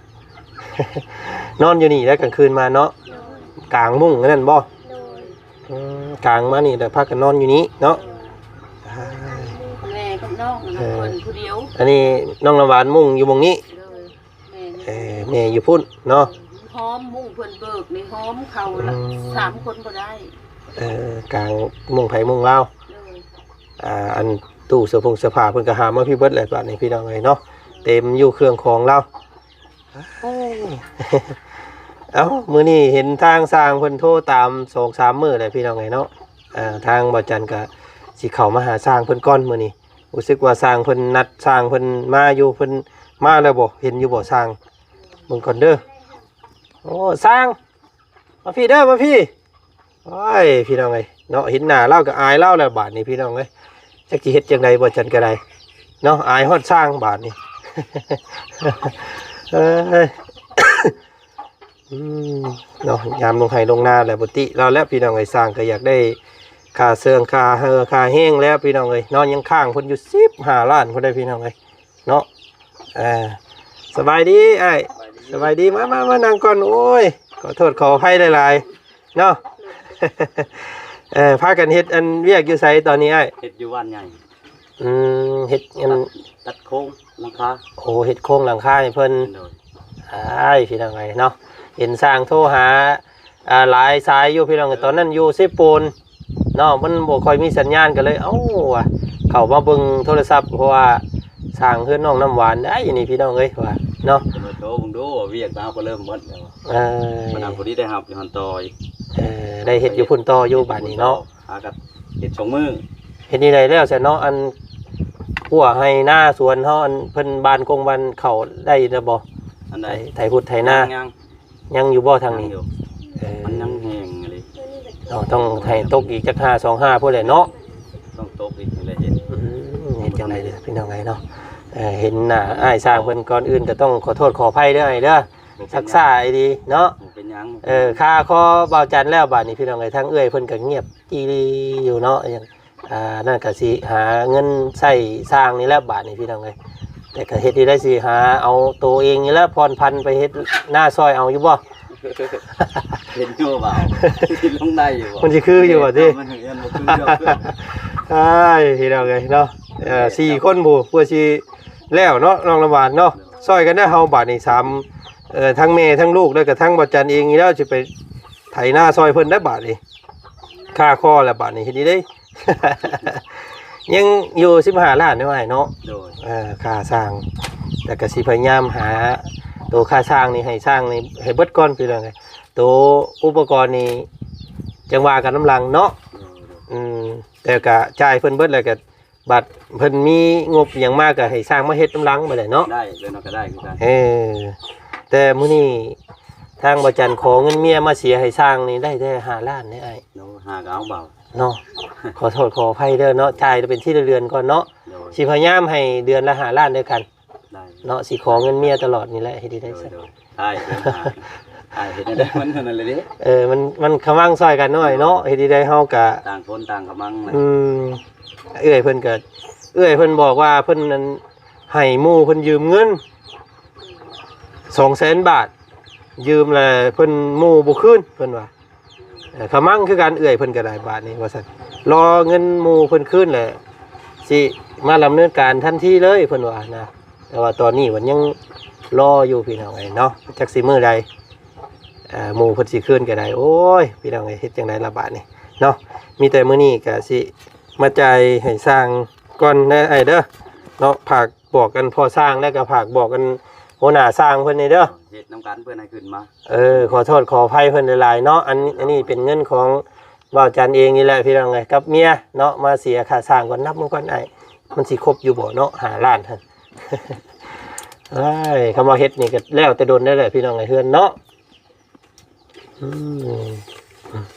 ນອນຢູ່ນີ້ແຫຼະກາງຄືນມາເນາະ. ໂດຍ ກາງມຸ້ງອັນນັ້ນບໍ່? ໂດຍ ອືມ ກາງມານີ້ແລ້ວພາກັນນອນຢູ່ນີ້ເນາະ. ໂດຍ ອ່າ ແມ່ກັບນ້ອງນະ ເອີ ເພິ່ນຜູ້ດຽວ. ອັນນີ້ນ້ອງນ້ຳຫວານມຸ້ງຢູ່ໝ່ອງນີ້. ໂດຍ ແມ່ຢູ່ ເອີ ແມ່ຢູ່ພຸ້ນເນາະ. ຫອມມຸ້ງເພິ່ນເບີກນີ້ ຫອມເຂົາລະ ອືມ ສາມຄົນບໍ່ໄດ້. ເອີ ກາງມຸ້ງໃຜມຸ້ງລາວ. ໂດຍ ອ່າ ອັນຕູ້ເສືອຜົງເສືອຜ້າເພິ່ນກໍຫາມາພີ້ເບິດແຫຼະ ບາດນີ້ ພີ່ນ້ອງເອີຍເນາະ. ເຕັມຢູ່ເຄື່ອງຂອງລາວ. ເອົ້າ ມື້ນີ້ເຫັນທາງຊ່າງເພິ່ນໂທຕາມສອງສາມມື້ແລ້ວ ພີ່ນ້ອງເອີຍເນາະ. ອ່າ ທາງບໍ່ຈັນກໍຊິເຂົ້າມາຫາຊ່າງເພິ່ນກ່ອນມື້ນີ້. ຮູ້ສຶກວ່າຊ່າງເພິ່ນນັດ ຊ່າງເພິ່ນມາຢູ່ ເພິ່ນມາແລ້ວບໍ່? ເຫັນຢູ່ບໍ່ຊ່າງ? ເບິ່ງກ່ອນເດີ. ໂອ້ ຊ່າງ ມາພີ້ເດີ ມາພີ້. ໂອ້ຍ ພີ່ນ້ອງເອີຍເນາະ ເຫັນໜ້າລາວກໍອາຍລາວແລ້ວບາດນີ້ ພີ່ນ້ອງເອີຍ. ຈັກຊິເຮັດຈັ່ງໃດ ບໍ່ຈັນກໍໄດ້ເນາະ ອາຍຮອດຊ່າງບາດນີ້. ເອີຍ ອືມ ເນາະ ຍາມລົງໄຮ່ລົງນາແລ້ວ ບໍ່ຕິລາວແລ້ວ ພີ່ນ້ອງເອີຍ. ຊ່າງກໍຢາກໄດ້ຄ່າເຊື່ອງ ຄ່າເຫື່ອ ຄ່າແຮງແລ້ວ ພີ່ນ້ອງເອີຍເນາະ. ຍັງຄ້າງເພິ່ນຢູ່ສິບຫ້າລ້ານພຸ້ນເດ້ ພີ່ນ້ອງເອີຍເນາະ. ເອີ ສະບາຍດີອ້າຍ. ສະບາຍດີ ສະບາຍດີ ມາ ມາ ມານັ່ງກ່ອນ. ໂອ້ຍ ຂໍໂທດຂໍອະໄພຫຼາຍໆເນາະ. ເອີ ພາກັນເຮັດອັນວຽກຢູ່ໃສຕອນນີ້ອ້າຍ? ເຮັດຢູ່ບ້ານໃຫຍ່. ອືມ ເຮັດອັນ ຕັດ ຕັດໂຄງຫຼັງຄາ. ໂອ້ ເຮັດໂຄງຫຼັງຄາໃຫ້ເພິ່ນ. ໂດຍ ອ້າຍ ພີ່ນ້ອງເອີຍເນາະ ເຫັນຊ່າງໂທຫາ ອ່າ ຫຼາຍສາຍຢູ່ ພີ່ນ້ອງເອີຍ. ເອີ ຕອນນັ້ນຢູ່ເຊໂປນເນາະ ມັນບໍ່ຄ່ອຍມີສັນຍານ ກໍເລີຍ ເອົ້າ ວ່າເຂົ້າມາເບິ່ງໂທລະສັບ ເພາະວ່າສ້າງເຮືອນນ້ອງນ້ຳຫວານໄດ້ນີ້ ພີ່ນ້ອງເອີຍ ວ່າເນາະ. ໂທເບິ່ງດູວ່າວຽກເຮົາກໍເລີ່ມໝົດແລ້ວ. ເອີ ບັດນັ້ນພໍດີໄດ້ຮັບຢູ່ຫັ້ນຕໍ່ອີກ. ເອີ ໄດ້ເຮັດຢູ່ພຸ້ນຕໍ່ຢູ່ບາດນີ້ເນາະ. ຫາກັນເຮັດສອງມື້. ເຮັດນີ້ໄດ້ແລ້ວຊະເນາະ ອັນຂົວໄຮ່ນາສວນເຮົາ ອັນເພິ່ນບານກົງບານເຂົ້າໄດ້ແລ້ວບໍ່? ອັນໃດ? ໄຖ ໄຖພຸດໄຖນາ ຍັງ ຍັງ ຍັງຢູ່ບໍ່ທາງນີ້? ຍັງຢູ່ ເອີ ມັນຍັງແຫ້ງອີ່ຫຼີ ເນາະ ຕ້ອງໃຫ້ຕົກອີກຈັກຫ້າ ສອງຫ້າພຸ້ນແຫຼະເນາະ ຕ້ອງຕົກອີກຫັ້ນແຫຼະເຮັດ ອືມ ເຮັດຈັ່ງໃດເດີພີ່ນ້ອງເອີຍເນາະ ເອີ ເຫັນໜ້າອ້າຍຊ່າງເພິ່ນ ກ່ອນອື່ນກໍຕ້ອງຂໍໂທດຂໍອະໄພເດີອ້າຍເດີ ບໍ່ເປັນຫຍັງ ຊັກຊ້າອີ່ຫຼີເນາະ ບໍ່ເປັນຫຍັງ ເອີ ຄາຄໍບ່າວຈັນແລ້ວບາດນີ້ພີ່ນ້ອງເອີຍ ທາງເອື້ອຍເພິ່ນກໍງຽບຈີ່ລີຢູ່ເນາະ ອ່າ ນັ້ນກໍຊິຫາເງິນໃຊ້ຊ່າງນີ້ແຫຼະບາດນີ້ພີ່ນ້ອງເອີຍ ແຕ່ກໍເຮັດຢູ່ໄດ້ ຊິຫາເອົາໂຕເອງນີ້ແຫຼະຜ່ອນຜັນໄປເຮັດນາຊ່ອຍເອົາຢູ່ບໍ່? ເຫັນຢູ່ວ່າ ຊິລົງໄດ້ຢູ່ບໍ່? ມັນຊິຄືຢູ່ບໍ່ຕິ? ມັນຍັງບໍ່ຄືດອກ ອ້າຍ ພີ່ນ້ອງເອີຍເນາະ ເອີ ສີ່ຄົນຜູ້ ເພື່ອຊິແລ້ວເນາະ ນ້ອງນ້ຳຫວານເນາະ ຊ່ອຍກັນເດີເຮົາບາດນີ້ ສາມ ເອີ ທັງແມ່ທັງລູກ ແລ້ວກໍທັງບ່າວຈັນເອງນີ້ແລ້ວ ຊິໄປໄຖນາຊ່ອຍເພິ່ນໄດ້ບາດນີ້ ຄາຄໍແລ້ວບາດນີ້ ເຮັດດີເດ້ ຍັງຢູ່ສິບຫ້າລ້ານເນາະອ້າຍເນາະ ໂດຍ ເອີ ຄ່າຊ່າງ ແລ້ວກໍຊິພະຍາຍາມຫາໂຕຄ່າຊ່າງນີ້ ໃຫ້ຊ່າງນີ້ໃຫ້ເບິດກ່ອນພີ່ນ້ອງເອີຍ ໂຕອຸປະກອນນີ້ຈັ່ງວ່າກັນນຳຫຼັງເນາະ ໂດຍ ໂດຍ ອືມ ແຕ່ກໍຈ່າຍເພິ່ນເບິດ ແລ້ວກໍບັດເພິ່ນມີງົບຫຍັງມາ ກໍໃຫ້ຊ່າງມາເຮັດນຳຫຼັງບາດນີ້ເນາະ ໄດ້ ເລີຍເນາະ ກໍໄດ້ຄືກັນ ເອີ ແຕ່ມື້ນີ້ທາງບ່າວຈັນຂໍເງິນເມຍມາເສຍໃຫ້ຊ່າງນີ້ ໄດ້ແຕ່ຫ້າລ້ານເດ້ອ້າຍ ໂອ້ ຫາກໍເອົາເບົາ ເນາະ ຂໍໂທດຂໍອະໄພເດີເນາະ ຈ່າຍເປັນທີລະເດືອນກ່ອນເນາະ ໂດຍ ຊິພະຍາຍາມໃຫ້ເດືອນລະຫ້າລ້ານເດີກັນ ໄດ້ ເນາະ ຊິຂໍເງິນເມຍຕະຫຼອດນີ້ແຫຼະ ເຮັດໃດ ໂດຍ ຊັ້ນ ໂດຍ ອ້າຍ ເປັນຫາ ອ້າຍເຮັດແນວໃດມັນເທົ່ານັ້ນແຫຼະເດ້ ເອີ ມັນ ມັນຂະມັງຊ່ອຍກັນໜ້ອຍເນາະ ໂດຍ ເຮັດໃດເຮົາກະ ຕ່າງຄົນຕ່າງຂະມັງແຫຼະ ອືມ ເອື້ອຍເພິ່ນກະ ເອື້ອຍເພິ່ນບອກວ່າເພິ່ນນັ້ນໃຫ້ໝູ່ເພິ່ນຢືມເງິນສອງແສນບາດ ຢືມແລ້ວເພິ່ນ ໝູ່ບໍ່ຄືນ ເພິ່ນວ່າ ເອີ ຂະມັງຄືກັນ ເອື້ອຍເພິ່ນກໍໄດ້ບາດນີ້ວ່າຊັ້ນ ລໍເງິນໝູ່ເພິ່ນຄືນແຫຼະ ຊິມາດຳເນີນການທັນທີເລີຍ ເພິ່ນວ່ານະ ແຕ່ວ່າຕອນນີ້ເພິ່ນຍັງລໍຢູ່ພີ່ນ້ອງເອີຍເນາະ ຈັກຊິມື້ໃດ ເອີ ໝູ່ເພິ່ນຊິຄືນກໍໄດ້ ໂອ້ຍ ພີ່ນ້ອງເອີຍ ເຮັດຈັ່ງໃດລະບາດນີ້ເນາະ ມີແຕ່ມື້ນີ້ກໍຊິມາຈ່າຍໃຫ້ຊ່າງກ່ອນເດີອ້າຍເດີເນາະ ຝາກບອກກັນພໍ່ຊ່າງ ແລ້ວກໍຝາກບອກກັນຫົວໜ້າຊ່າງເພິ່ນນີ້ເດີ ເຮັດນຳກັນເພິ່ນໃຫ້ຂຶ້ນມາ ເອີ ຂໍໂທດຂໍອະໄພເພິ່ນຫຼາຍໆເນາະ ອັນ ອັນນີ້ເປັນເງິນຂອງບ່າວຈັນເອງນີ້ແຫຼະພີ່ນ້ອງເອີຍ ກັບເມຍເນາະ ມາເສຍຄ່າຊ່າງກ່ອນ ນັບເບິ່ງກ່ອນອ້າຍ ມັນຊິຄົບຢູ່ບໍ່ເນາະ ຫ້າລ້ານຫັ້ນ ເອີຍ ຄຳວ່າເຮັດນີ້ກໍແລ້ວແຕ່ດົນແລ້ວແຫຼະພີ່ນ້ອງເອີຍ ເຮືອນເນາະ ອືມ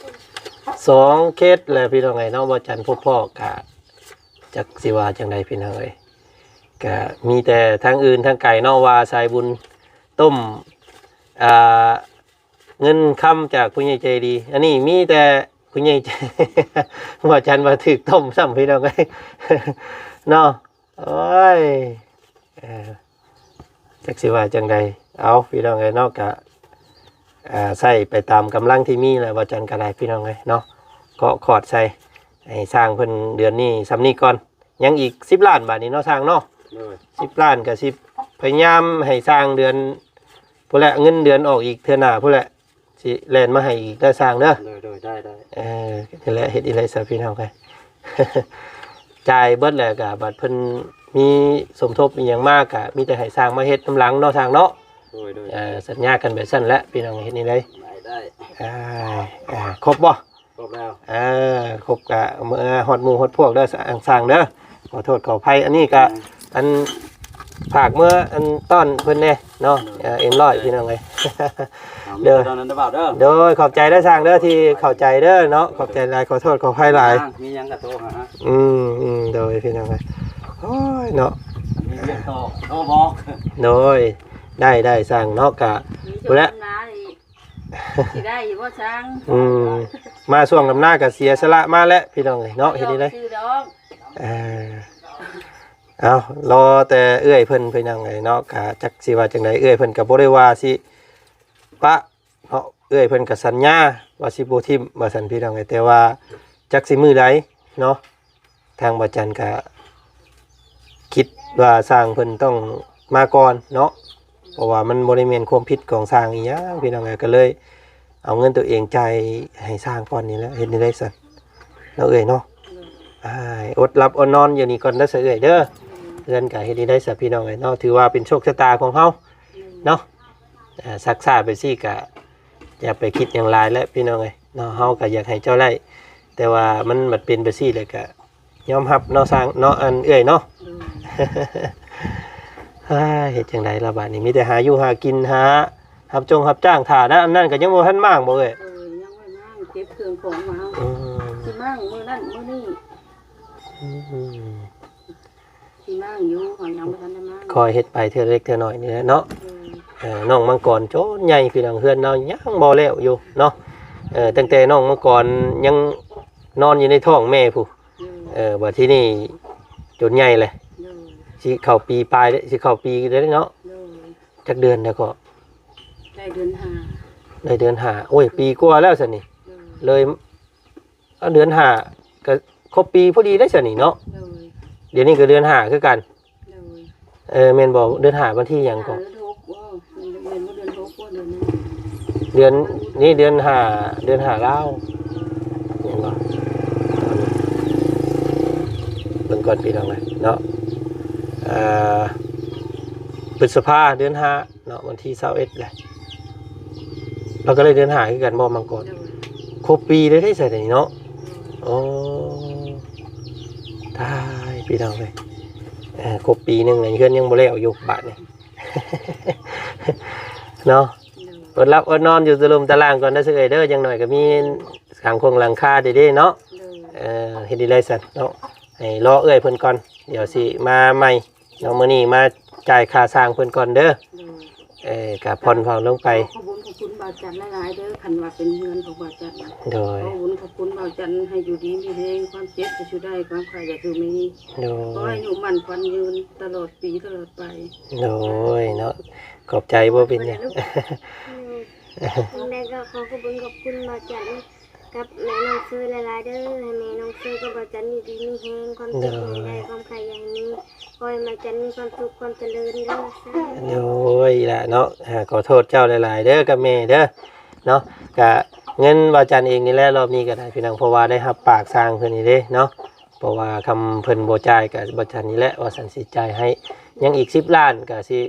ສອງເຂດແຫຼະພີ່ນ້ອງເອີຍເນາະ ບ່າວຈັນພົບພໍ້ ກະຈັກຊິວ່າຈັ່ງໃດພີ່ນ້ອງເອີຍ ກະມີແຕ່ທາງອື່ນທາງໄກເນາະ ວ່າສາຍບຸນຕົ້ມ ອ່າ ເງິນຄຳຈາກຜູ້ໃຫຍ່ໃຈດີ ອັນນີ້ມີແຕ່ຜູ້ໃຫຍ່ໃຈ ບ່າວຈັນວ່າຖືກຕົ້ມຊ້ຳພີ່ນ້ອງເອີຍເນາະ ໂອ້ຍ ເອີ ຈັກຊິວ່າຈັ່ງໃດ ເອົາ ພີ່ນ້ອງເອີຍເນາະ ກະ ເອີ ໃຊ້ໄປຕາມກຳລັງທີ່ມີແຫຼະ ບ່າວຈັນກໍໄດ້ ພີ່ນ້ອງເອີຍເນາະ ເກາະຂອດໃສ່ ໃຫ້ຊ່າງເພິ່ນເດືອນນີ້ສ່ຳນີ້ກ່ອນ ຍັງອີກສິບລ້ານບາດນີ້ເນາະ ຊ່າງເນາະ ໂດຍ ສິບລ້ານ ກໍຊິພະຍາຍາມໃຫ້ຊ່າງເດືອນພຸ້ນແຫຼະ ເງິນເດືອນອອກອີກເທື່ອໜ້າພຸ້ນແຫຼະ ຊິແລ່ນມາໃຫ້ອີກເດີຊ່າງເດີ ໂດຍ ໂດຍ ໄດ້ ໄດ້ ເອີ ນີ້ແຫຼະ ເຮັດອີ່ໄລຊະພີ່ນ້ອງເອີຍ ຈ່າຍເບິດແລ້ວກະບັດເພິ່ນມີສົມທົບອີ່ຫຍັງມາ ກະມີແຕ່ໃຫ້ຊ່າງມາເຮັດນຳຫຼັງເນາະ ຊ່າງເນາະ ໂດຍ ໂດຍ ເອີ ສັນຍາກັນແບບຊັ້ນແຫຼະພີ່ນ້ອງ ເຮັດນີ້ໄດ ໄດ້ ໄດ້ ອ່າ ອ່າ ຄົບບໍ່? ຄົບແລ້ວ ເອີ ຄົບກະເມືອຮອດໝູ່ຮອດພວກເດີ ຊ່າງເດີ ຂໍໂທດຂໍອະໄພ ອັນນີ້ກະ ອືມ ອັນ ຝາກເມືອ ອັນ ຕ້ອນເພິ່ນແດ່ເນາະ ເອີ ເອັມຮ້ອຍ ພີ່ນ້ອງເອີຍ ເອົາ ເດີ ມີແຕ່ເທົ່ານັ້ນເດີບ່າວເດີ ໂດຍ ຂອບໃຈເດີຊ່າງເດີ ທີ່ເຂົ້າໃຈເດີເນາະ ຂອບໃຈຫຼາຍ ຂໍໂທດຂໍອະໄພຫຼາຍ ມີຫຍັງກໍໂທຫາ ອືມ ອືມ ໂດຍ ພີ່ນ້ອງເອີຍ ໂອ້ຍ ເນາະ ມີວຽກຕໍ່ໂທບອກ ໂດຍ ໄດ້ ໄດ້ຊ່າງເນາະ ກະ ມີ ພຸ້ນແຫຼະ ໂທມານີ້ ຊິໄດ້ຢູ່ບໍ່ຊ່າງ? ອືມ ມາຊ່ວງດຳນາກໍເສຍສະຫຼະມາແຫຼະພີ່ນ້ອງເອີຍເນາະ ເຮັດນີ້ໄດ ເອີ ເອົາ ລໍແຕ່ເອື້ອຍເພິ່ນພີ່ນ້ອງເອີຍເນາະ ກະຈັກຊິວ່າຈັ່ງໃດ ເອື້ອຍເພິ່ນກໍບໍ່ໄດ້ວ່າຊິປະເນາະ ເອື້ອຍເພິ່ນກໍສັນຍາວ່າຊິບໍ່ຖິ້ມວ່າຊັ້ນພີ່ນ້ອງເອີຍ ແຕ່ວ່າຈັກຊິມື້ໃດເນາະ ທາງບ່າວຈັນກະຄິດວ່າຊ່າງເພິ່ນຕ້ອງມາກ່ອນເນາະ ເພາະວ່າມັນບໍ່ໄດ້ແມ່ນຄວາມຜິດຂອງຊ່າງອີ່ຫຍັງພີ່ນ້ອງເອີຍ ກໍເລີຍເອົາເງິນໂຕເອງຈ່າຍໃຫ້ຊ່າງກ່ອນນີ້ແຫຼະ ເຮັດແນວໃດຊັ້ນເນາະເອື້ອຍເນາະ ໂດຍ ອ້າຍ ອົດຫຼັບອົດນອນຢູ່ນີ້ກ່ອນເດີຊະເອື້ອຍເດີ ໂດຍ ເຮືອນກະເຮັດແນວໃດຊະພີ່ນ້ອງເອີຍເນາະ ຖືວ່າເປັນໂຊກຊະຕາຂອງເຮົາ ໂດຍ ເນາະ ເອີ ຊັກຊ້າໄປຊີ້ກະ ຢ່າໄປຄິດຫຍັງຫຼາຍແຫຼະພີ່ນ້ອງເອີຍເນາະ ເຮົາກໍຢາກໃຫ້ເຈົ້າໄດ້ ແຕ່ວ່າມັນບັດເປັນໄປຊີ້ແລ້ວກະ ຍອມຮັບເນາະ ຊ່າງເນາະ ອັນເອື້ອຍເນາະ. ໂດຍ ເຮັດຈັ່ງໃດລະບາດນີ້ ມີແຕ່ຫາຢູ່ຫາກິນ ຫາຮັບຈົງຮັບຈ້າງຖ້ານະ. ອັນນັ້ນກໍຍັງບໍ່ທັນມ້າງບໍ່ເອື້ອຍ? ເອີ ຍັງບໍ່ມ້າງ ເກັບເຄື່ອງຂອງມາ. ອືມ ຊິມ້າງມື້ນັ້ນມື້ນີ້. ອືມ ຊິມ້າງຢູ່ ເຮົາຍັງບໍ່ທັນໄດ້ມ້າງ. ຄ່ອຍເຮັດໄປເທື່ອເລັກເທື່ອນ້ອຍນີ້ແຫຼະເນາະ. ໂດຍ ເອີ ນ້ອງມັງກອນຈົນໃຫຍ່ ພີ່ນ້ອງ ເຮືອນລາວຍັງບໍ່ແລ້ວຢູ່ເນາະ. ເອີ ຕັ້ງແຕ່ນ້ອງມັງກອນຍັງນອນຢູ່ໃນທ້ອງແມ່ພຸ້ນ. ໂດຍ ເອີ ບັດທີນີ້ຈົນໃຫຍ່ແຫຼະ. ໂດຍ ຊິເຂົ້າປີປາຍເດ້ ຊິເຂົ້າປີແລ້ວເນາະ. ໂດຍ ຈັກເດືອນແລ້ວກໍ? ໄດ້ເດືອນຫ້າ. ໄດ້ເດືອນຫ້າ ໂອ້ຍ ປີກວ່າແລ້ວຊັ້ນນີ້. ໂດຍ ເລີຍ ເອົາ ເດືອນຫ້າກໍຄົບປີພໍດີໄດ໋ຊັ້ນນີ້ເນາະ. ໂດຍ ດຽວນີ້ກໍເດືອນຫ້າຄືກັນ. ໂດຍ ເອີ ແມ່ນບໍ່? ເດືອນຫ້າວັນທີຫຍັງກໍ? ເດືອນຫົກບໍ່? ແມ່ນບໍ່ເດືອນຫົກບໍ່? ເດືອນນີ້ ເດືອນນີ້ເດືອນຫ້າ ເດືອນຫ້າລາວ ແມ່ນບໍ່? ເບິ່ງກ່ອນພີ່ນ້ອງເອີຍເນາະ. ເອີ ພຶດສະພາເດືອນຫ້າ ເນາະ ວັນທີຊາວເອັດແຫຼະ. ລາວກໍໄດ້ເດືອນຫ້າຄືກັນບໍ່ ມັງກອນ? ໂດຍ ຄົບປີໄດ້ໄດ໋ຊັ້ນນີ້ເນາະ. ໂອ້ ຕາຍ ພີ່ນ້ອງເອີຍ ເອີ ຄົບປີໜຶ່ງແລ້ວ ເຮືອນຍັງບໍ່ແລ້ວຢູ່ບາດນີ້ ເນາະ. ໂດຍ ອົດຫຼັບອົດນອນຢູ່ຕະລຸ່ມຕະລ່າງກ່ອນເດີ ເອື້ອຍເດີ ຢ່າງໜ້ອຍກໍມີສັງຄົງຫຼັງຄາເດ້ເນາະ. ໂດຍ ເອີ ເຮັດດີໄດ໋ຊັ້ນເນາະ ໃຫ້ລໍເອື້ອຍເພິ່ນກ່ອນ ດຽວຊິມາໃໝ່. ເນາະ ມື້ນີ້ມາຈ່າຍຄ່າສ້າງເພິ່ນກ່ອນເດີ. ໂດຍ ເອີ ກະຜ່ອນເຜົາລົງໄປ. ຂໍຂອບຄຸນ ຂອບຄຸນບ່າວຈັນຫຼາຍໆເດີ ຄັນວ່າເປັນເຮືອນຂອງບ່າວຈັນ. ໂດຍ ຂໍບຸນຂອບຄຸນບ່າວຈັນ ໃຫ້ຢູ່ດີມີແຮງ ຄວາມເຈັບຢ່າສູ່ໄດ້ ຄວາມໄຂ້ຢ່າສູ່ມີ. ໂດຍ ຂໍໃຫ້ອາຍຸໝັ້ນຂວັນຍືນຕະຫຼອດປີຕະຫຼອດໄປ. ໂດຍເນາະ ຂອບໃຈ ບໍ່ເປັນຫຍັງ. ໂດຍ ຈັ່ງໃດກໍຂໍຂອບຄຸນ ຂອບຄຸນບ່າວຈັນ ກັບແມ່ນ້ອງເຊີຫຼາຍໆເດີ ໃຫ້ແມ່ນ້ອງເຊີກັບບ່າວຈັນຢູ່ດີມີແຮງ ຄວາມເຈັບຢ່າໃຫ້ໄດ້ ຄວາມໄຂ້ຢ່າໃຫ້ມີ ຂໍໃຫ້ບ່າວຈັນມີຄວາມສຸກຄວາມຈະເລີນເດີ. ໂດຍລະເນາະ ອາ ຂໍໂທດເຈົ້າຫຼາຍໆເດີກັບແມ່ເດີເນາະ. ກະເງິນບ່າວຈັນເອງນີ້ແຫຼະ ລອບນີ້ກໍໄດ້ພີ່ນ້ອງ ເພາະວ່າໄດ້ຮັບປາກຊ່າງເພິ່ນນີ້ເດ້ເນາະ. ເພາະວ່າຄຳເພິ່ນບໍ່ຈ່າຍ ກະບ່າວຈັນນີ້ແຫຼະວ່າຊັ້ນ ຊິຈ່າຍໃຫ້ ຍັງອີກສິບລ້ານ ກະຊິ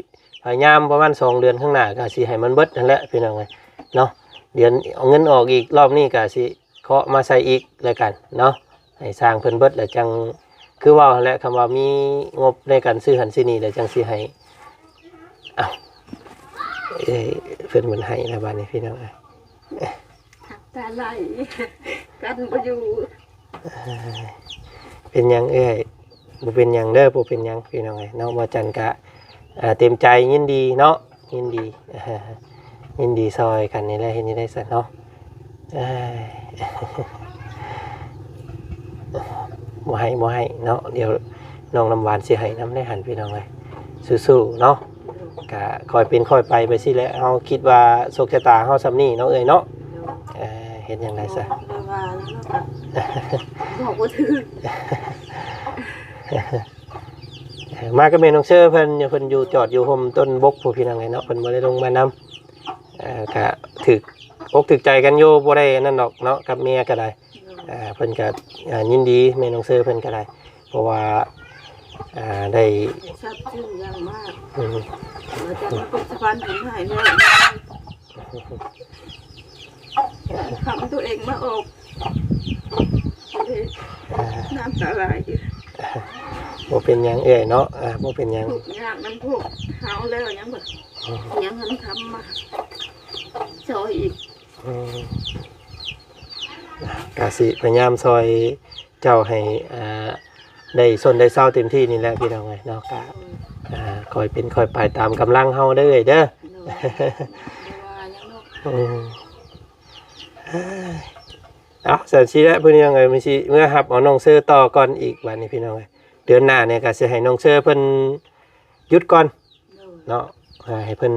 ພະຍາຍາມປະມານສອງເດືອນຂ້າງໜ້າກໍຊິໃຫ້ມັນເບິດຫັ້ນແຫຼະພີ່ນ້ອງເອີຍເນາະ. ເດືອນເອົາເງິນອອກອີກ ລອບນີ້ກໍຊິເຄາະມາໃສ່ອີກແລ້ວກັນເນາະ ໃຫ້ຊ່າງເພິ່ນເບິດແລ້ວຈັ່ງ ຄືເວົ້າຫັ້ນແຫຼະ ຄຳວ່າມີງົບໃນການຊື້ຫັ້ນຊື້ນີ້ແລ້ວຈັ່ງຊິໃຫ້. ເອົ້າ ເອີ ເພິ່ນມັນໃຫ້ແລ້ວບາດນີ້ພີ່ນ້ອງເອີຍ. ນ້ຳຕາໄຫຼ ກັ້ນບໍ່ຢູ່. ເປັນຫຍັງເອື້ອຍ? ບໍ່ເປັນຫຍັງເດີ ບໍ່ເປັນຫຍັງພີ່ນ້ອງເອີຍເນາະ. ບ່າວຈັນກະ ເອີ ເຕັມໃຈຍິນດີເນາະ ຍິນດີ ຍິນດີຊ່ອຍກັນນີ້ແຫຼະ ເຮັດແນວໃດຊັ້ນເນາະ. ເອີ ບໍ່ໃຫ້ ບໍ່ໃຫ້ເນາະ ດຽວນ້ອງນ້ຳຫວານຊິໃຫ້ນຳແດ່ຫັ້ນພີ່ນ້ອງເອີຍ. ສູ້ໆເນາະ ກະຄ່ອຍເປັນຄ່ອຍໄປ ໄປຊີ້ແຫຼະ. ເຮົາຄິດວ່າໂຊກຊະຕາເຮົາສ່ຳນີ້ເນາະເອື້ອຍເນາະ. ເອີ ເຮັດຫຍັງໄດ້ຊະ ບໍ່ວ່າແລ້ວເນາະ ບອກບໍ່ຖືກ. ເອີ ມາກັບແມ່ນ້ອງເຊີເພິ່ນ ເພິ່ນຢູ່ ຈອດຢູ່ຮົ່ມຕົ້ນບົກພຸ້ນພີ່ນ້ອງເອີຍເນາະ ເພິ່ນບໍ່ໄດ້ລົງມານຳ. ເອີ ກະຖືກອົກຖືກໃຈກັນຢູ່ ບໍ່ໄດ້ອັນນັ້ນດອກເນາະ ກັບເມຍກໍໄດ້. ໂດຍ ອ່າ ເພິ່ນກໍ ອ່າ ຍິນດີ ແມ່ນ້ອງເຊີເພິ່ນກໍໄດ້ ເພາະວ່າ ອ່າ ໄດ້ ຊາບຊຶ້ງຢ່າງມາກ. ອືມ ອາຈານມາເປັນສະພານບຸນໃຫ້ແລ້ວ ຄຳຕົວເອງມາອອກ ນ້ຳຕາໄຫຼ. ບໍ່ເປັນຫຍັງເອື້ອຍເນາະ ອ່າ ບໍ່ເປັນຫຍັງ. ທຸກຍາກນຳພວກເຮົາແລ້ວ ຍັງແບບ ອືມ ຍັງຫັນຄຳມາຊ່ອຍອີກ. ອືມ ກະຊິພະຍາຍາມຊ່ອຍເຈົ້າໃຫ້ ອ່າ ໄດ້ຊົນໄດ້ເຊົາເຕັມທີ່ນີ້ແຫຼະພີ່ນ້ອງເອີຍເນາະ. ກະ ອືມ ອ່າ ຄ່ອຍເປັນຄ່ອຍໄປຕາມກຳລັງເຮົາເດີເອື້ອຍເດີ. ໂດຍ ບໍ່ວ່າຫຍັງດອກ. ອືມ ເອົາ ຊັ້ນຊີ້ແຫຼະພີ່ນ້ອງເອີຍ ມື້ຊີ້ເມືອຮັບເອົານ້ອງເຊີຕໍ່ກ່ອນອີກບາດນີ້ພີ່ນ້ອງເອີຍ. ເດືອນໜ້ານີ້ກະຊິໃຫ້ນ້ອງເຊີເພິ່ນຢຸດກ່ອນ ໂດຍ ເນາະ ໃຫ້ເພິ່ນ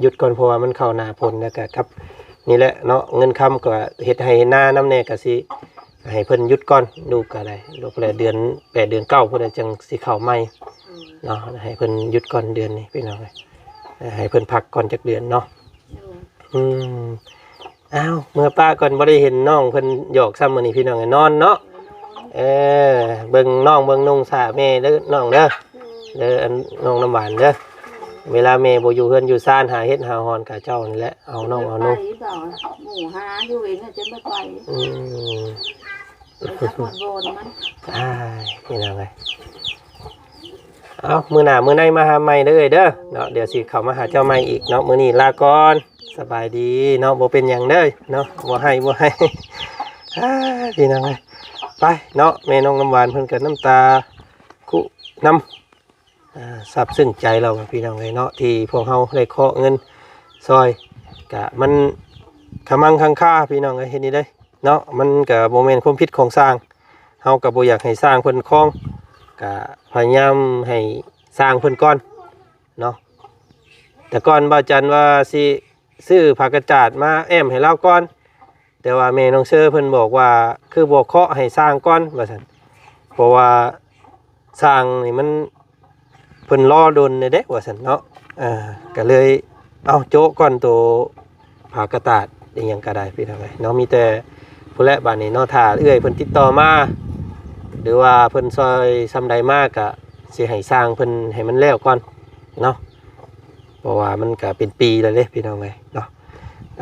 ຢຸດກ່ອນ ເພາະວ່າມັນເຂົ້າໜ້າຝົນ ແລ້ວກະກັບນີ້ແຫຼະເນາະ ເງິນຄຳກໍເຮັດໄຮ່ເຮັດນານຳແດ່ ກະຊິໃຫ້ເພິ່ນຢຸດກ່ອນ ລູກກໍໄດ້ ລູກກໍໄດ້ເດືອນແປດເດືອນເກົ້າພຸ້ນແຫຼະ ຈັ່ງຊິເຂົ້າໃໝ່ ໂດຍ ເນາະ. ໃຫ້ເພິ່ນຢຸດກ່ອນເດືອນນີ້ພີ່ນ້ອງເອີຍ ໃຫ້ເພິ່ນພັກກ່ອນຈັກເດືອນເນາະ. ໂດຍ ອືມ ອ້າວ ເມືອປະກ່ອນ ບໍ່ໄດ້ເຫັນນ້ອງເພິ່ນຫຍອກຊ້ຳມື້ນີ້ພີ່ນ້ອງເອີຍ ນອນເນາະ. ເອີ ເບິ່ງນ້ອງເບິ່ງນຸ່ງສາແມ່ເດີນ້ອງເດີ. ໂດຍ ເດີ ອັນ ນ້ອງນ້ຳຫວານເດີ ໂດຍ ເວລາແມ່ບໍ່ຢູ່ເຮືອນຢູ່ຊານ ຫາເຫັດຫາຫອນກະເຈົ້ານີ້ແຫຼະ ເອົານ້ອງເອົານຸ່ງ ບໍ່ໄປດອກ ໝູ່ຫາຢູ່ເອງ ຈະບໍ່ໄປ. ອືມ ຈັກໝົດໂບນມັນ ອ້າຍ ພີ່ນ້ອງເອີຍ ເອົາ ມື້ໜ້າມື້ໃນມາຫາໃໝ່ເດີເອີຍເດີເນາະ ດຽວຊິເຂົ້າມາຫາເຈົ້າໃໝ່ອີກເນາະ ມື້ນີ້ລາກ່ອນ ສະບາຍດີເນາະ ບໍ່ເປັນຫຍັງເດີເນາະ ບໍ່ໃຫ້ ບໍ່ໃຫ້ ອ້າຍ ພີ່ນ້ອງເອີຍ ໄປເນາະ ແມ່ນ້ອງນ້ຳຫວານເພິ່ນກໍນ້ຳຕາຄຸນຳ ອ່າ ຊາບຊຶ້ງໃຈລາວ ພີ່ນ້ອງເອີຍເນາະ ທີ່ພວກເຮົາໄດ້ເຄາະເງິນຊ່ອຍ ກະມັນຄະມັງຄັງຄາ ພີ່ນ້ອງເອີຍ ເຮັດນີ້ເດ້ເນາະ ມັນກະບໍ່ແມ່ນຄວາມຜິດຂອງຊ່າງ ເຮົາກະບໍ່ຢາກໃຫ້ຊ່າງເພິ່ນຄອງ ກະພະຍາຍາມໃຫ້ຊ່າງເພິ່ນກ່ອນເນາະ ແຕ່ກ່ອນບ່າວຈັນວ່າຊິ ຊື້ຜ້າກະຈາດມາແອ້ມໃຫ້ລາວກ່ອນ ແຕ່ວ່າແມ່ນ້ອງເຊີເພິ່ນບອກວ່າ ຄືບໍ່ເຄາະໃຫ້ຊ່າງກ່ອນວ່າຊັ້ນ ເພາະວ່າຊ່າງນີ້ມັນ ເພິ່ນລໍດົນແດ່ເດ້ວ່າຊັ້ນເນາະ ເອີ ກໍເລີຍ ເອົາ ໂຈະກ່ອນໂຕຜ້າກະຕາດອີ່ຫຍັງກໍໄດ້ ພີ່ນ້ອງເອີຍເນາະ ມີແຕ່ພຸ້ນແຫຼະ ບາດນີ້ເນາະ ຖ້າເອື້ອຍເພິ່ນຕິດຕໍ່ມາ ຫຼືວ່າເພິ່ນຊ່ອຍສ່ຳໃດມາ ກໍຊິໃຫ້ຊ່າງເພິ່ນໃຫ້ມັນແລ້ວກ່ອນເນາະ ເພາະວ່າມັນກໍເປັນປີແລ້ວເດ້ ພີ່ນ້ອງເອີຍເນາະ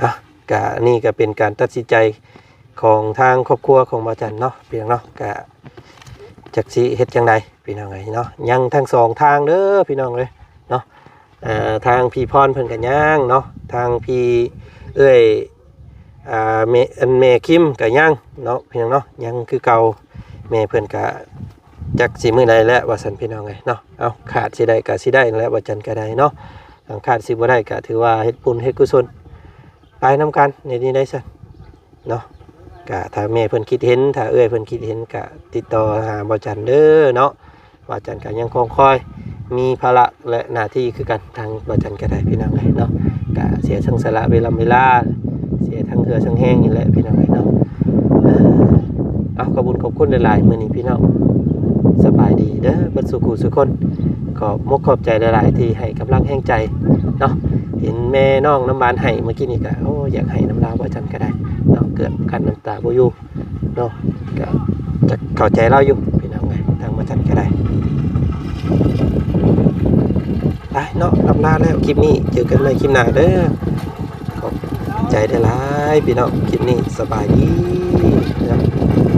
ອ່ະ ກະນີ້ກະເປັນການຕັດສິນໃຈຂອງທາງຄອບຄົວຂອງບ່າວຈັນເນາະ ພີ່ນ້ອງເນາະ ກະຈັກຊິເຮັດຈັ່ງໃດ ພີ່ນ້ອງເອີຍເນາະ ຍັງທັງສອງທາງເດີ ພີ່ນ້ອງເອີຍເນາະ ເອີ ທາງພີ່ພອນເພິ່ນກະຍັງເນາະ ທາງພີ່ເອື້ອຍ ອ່າ ແມ່ ອັນແມ່ຄິມກະຍັງເນາະ ພີ່ນ້ອງເນາະ ຍັງຄືເກົ່າ ແມ່ເພິ່ນກະຈັກຊິມື້ໃດແລ້ວວ່າຊັ້ນ ພີ່ນ້ອງເອີຍເນາະ ເອົາ ຂາດຊິໄດ້ກະຊິໄດ້ນັ້ນແຫຼະ ບ່າວຈັນກະໄດ້ເນາະ ຄັນຂາດຊິບໍ່ໄດ້ກະຖືວ່າເຮັດບຸນເຮັດກຸສົນ ໄປນຳກັນ ໃນນີ້ໄດ້ຊັ້ນເນາະ ກະຖ້າແມ່ເພິ່ນຄິດເຫັນ ຖ້າເອື້ອຍເພິ່ນຄິດເຫັນ ກະຕິດຕໍ່ຫາບ່າວຈັນເດີເນາະ ບ່າວຈັນກະຍັງຄົງຄອຍມີພາລະ ແລະ ໜ້າທີ່ຄືກັນ ທາງບ່າວຈັນກະໄດ້ ພີ່ນ້ອງເອີຍເນາະ ກະເສຍທັງສະຫຼະເວລາ ເວລາ ເສຍທັງເຫື່ອທັງແຮງນີ້ແຫຼະ ພີ່ນ້ອງເອີຍເນາະ ເອີ ເອົາ ຂອບຄຸນຂອບຄຸນຫຼາຍໆ ມື້ນີ້ ພີ່ນ້ອງ ສະບາຍດີເດີ ເບິດສູ່ຄູ່ສູ່ຄົນ ຂອບມຸກຂອບໃຈຫຼາຍໆ ທີ່ໃຫ້ກຳລັງແຮງໃຈເນາະ ເຫັນແມ່ນ້ອງນ້ຳຫວານໄຫ້ມື້ກີ້ນີ້ກະ ໂອ້ ຢາກໄຫ້ນຳລາວ ບ່າວຈັນກະໄດ້ເນາະ ເກືອບກັ້ນນ້ຳຕາບໍ່ຢູ່ເນາະ ກະຈັກເຂົ້າໃຈລາວຢູ່ ພີ່ນ້ອງເອີຍ ທາງບ່າວຈັນກະໄດ້ ໄປເນາະ ລ່ຳລາແລ້ວ ຄລິບນີ້ ເຈີກັນໃໝ່ຄລິບໜ້າເດີ ຂອບໃຈຫຼາຍໆ ພີ່ນ້ອງ ຄລິບນີ້ ສະບາຍດີເນາະ.